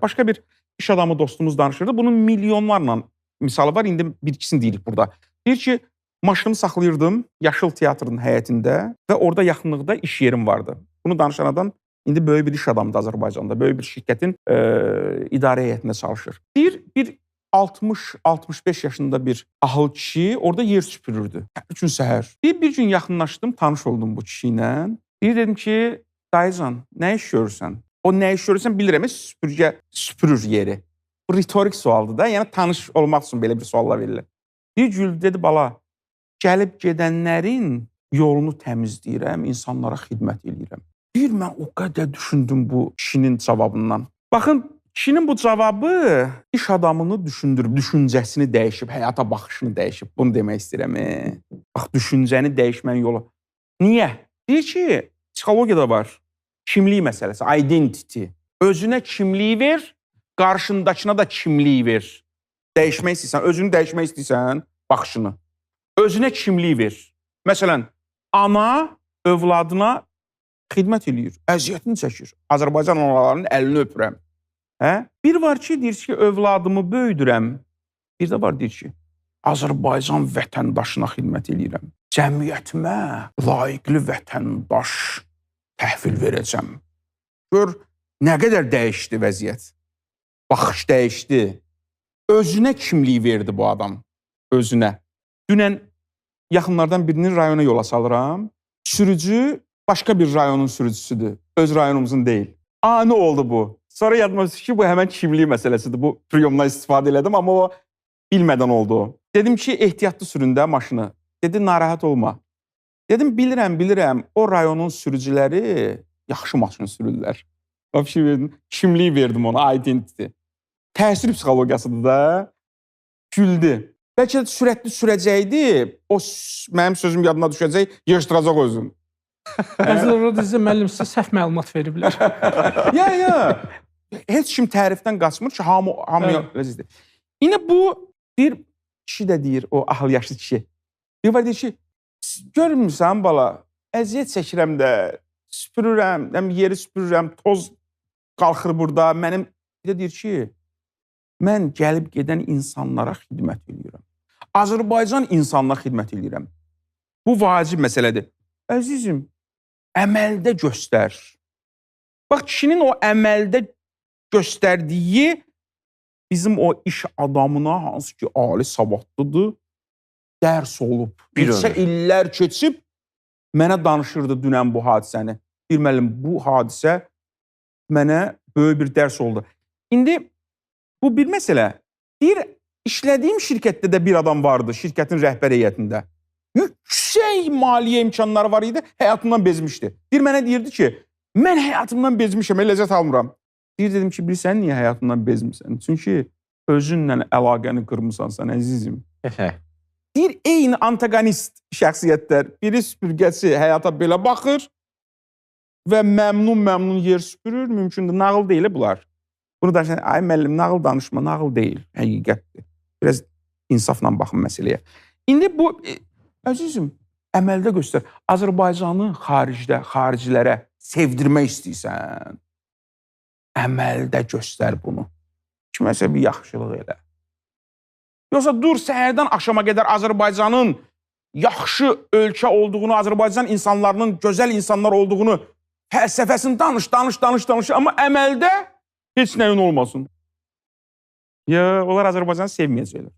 Başqa bir iş adamı dostumuz danışırdı. Bunun milyonlarla misalı var. İndi bir ikisini deyirik burada. Deyir ki, maşınımı saxlayırdım Yaşıl Teatrın həyətində və orada yaxınlıqda iş yerim vardı. Bunu danışan adam indi böyük bir iş adamıdır Azərbaycanda. Böyük bir şirkətin idarə heyətində çalışır. Deyir, bir 60-65 yaşında bir ahıl kişi orada yer süpürürdü. Hər gün səhər. Deyir, bir gün yaxınlaşdım, tanış oldum bu kişi ilə. Deyir, dedim ki, dayıcan, nə iş görürsən? O nə iş görürsən bilirəm, süpürgə süpürür yeri. Bu ritorik sualdır da, yəni tanış olmaq üçün belə bir suallar verilir. Deyir, güldü, dedi, bala, gəlib gedənlərin yolunu təmizləyirəm, insanlara xidmət eləyirəm. Deyir, mən o qədər düşündüm bu kişinin cavabından. Baxın, kişinin bu cavabı iş adamını düşündürüb, düşüncəsini dəyişib, həyata baxışını dəyişib. Bunu demək istəyirəm. Bax, düşüncəni dəyişmənin yolu. Niyə? Deyir ki, psixologiyada var. Kimlik məsələsi, identity. Özünə kimliyi ver, qarşındakına da kimliyi ver. Dəyişmək istəyirsən, özünü dəyişmək istəyirsən, baxışını. Özünə kimlik ver. Məsələn, ana övladına xidmət eləyir, əziyyətini çəkir. Azərbaycan analarının əlini öpürəm. Hə? Bir var ki, deyir ki, övladımı böyüdürəm. Bir də var deyir ki, Azərbaycan vətəndaşına xidmət eləyirəm. Cəmiyyətimə layiqli vətəndaş təhvil verəcəm. Gör, nə qədər dəyişdi vəziyyət. Baxış dəyişdi. Özünə kimlik verdi bu adam. Özünə. Dünən yaxınlardan birini rayona yola salıram. Sürücü başqa bir rayonun sürücüsüdür. Öz rayonumuzun deyil. Ani oldu bu. Sonra yadıma düşdü ki, bu həmən kimlik məsələsidir. Bu priyomdan istifadə elədim, amma o bilmədən oldu. Dedim ki, ehtiyatlı sürün də maşını. Dedi, narahat olma. Dedim, bilirəm, o rayonun sürücüləri yaxşı maşın sürürlər. Vəbşi verdim, kimlik verdim ona, identity. Təsir psixologiyasıdır da. Güldü. Bəlkə də sürətli sürəcəkdi, o mənim sözüm yadına düşəcək, yığışdıracaq özünü. Bəzilər orada sizə müəllim sizə səhv məlumat veriblər. Ya. Heç kim tərifdən qaçmır ki, hamı əzizdir. İndi bu bir kişi də deyir, o ahıl yaşlı kişi. Bir var deyir ki, görmürsən bala, əziyyət çəkirəm də, süpürürəm, yeri süpürürəm, toz qalxır burada. Mənim bir də deyir ki, mən gəlib gedən insanlara xidmət eləyirəm. Azərbaycan insanına xidmət eləyirəm. Bu vacib məsələdir. Əzizim, əməldə göstər. Bax, kişinin o əməldə göstərdiyi bizim o iş adamına, hansı ki, ali savadlıdır, dərs olub. Neçə illər keçib mənə danışırdı dünən bu hadisəni. Deyir, müəllim, bu hadisə mənə böyük bir dərs oldu. İndi bu bir məsələ. Deyir, işlədiyim şirkətdə də bir adam vardı, şirkətin rəhbər heyətində. Yüksək maliyyə imkanları var idi, həyatından bezmişdi. Deyir, mənə deyirdi ki, mən həyatımdan bezmişəm, ləzzət almıram. Deyir, dedim ki, bilirsən niyə həyatından bezmirsən? Çünki özünlə əlaqəni qırmısan sən, əzizim. Deyir, eyni antagonist şəxsiyyətlər. Biri süpürgəçi həyata belə baxır və məmnun yer süpürür. Mümkündür, nağıl deyil bunlar. Bunu danışan, ay müəllim, nağıl danışma, nağıl deyil, həqiqətdir. Biraz insafla baxın məsələyə. İndi bu, əzizim, əməldə göstər. Azərbaycanı xaricdə, xaricilərə sevdirmək istəyirsən, əməldə göstər bunu. Kiməsə bir yaxşılıq elə. Yoxsa dur, səhərdən axşama qədər Azərbaycanın yaxşı ölkə olduğunu, Azərbaycan insanlarının gözəl insanlar olduğunu fəlsəfəsini danış, amma əməldə heç nəyin olmasın. Ya, onlar Azərbaycanı sevməyəcəklər.